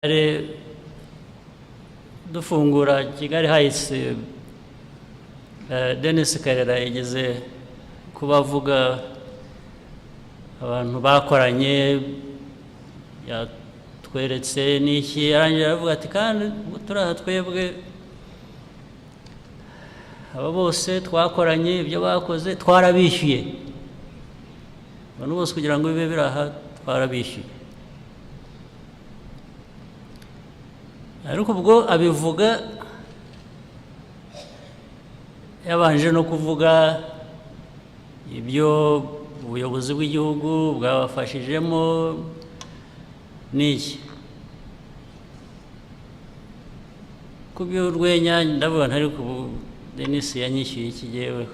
Ari dufungura Kigali Heights, Denis Karera yigeze kuba avuga abantu bakoranye, yatweretse n'iki, arangira aravuga ati: "Kandi turi aha twebwe, aba bose twakoranye, ibyo bakoze twarabishyuye. Abantu bose kugira ngo bibe biri aha twarabishyuye." Ariko ubwo abivuga yabanje no kuvuga ibyo ubuyobozi bw'igihugu bwabafashijemo n'iki. Ku by'urwenya ndavuga nti: "Ariko ubu Denis yanyishyuye iki jyewe?"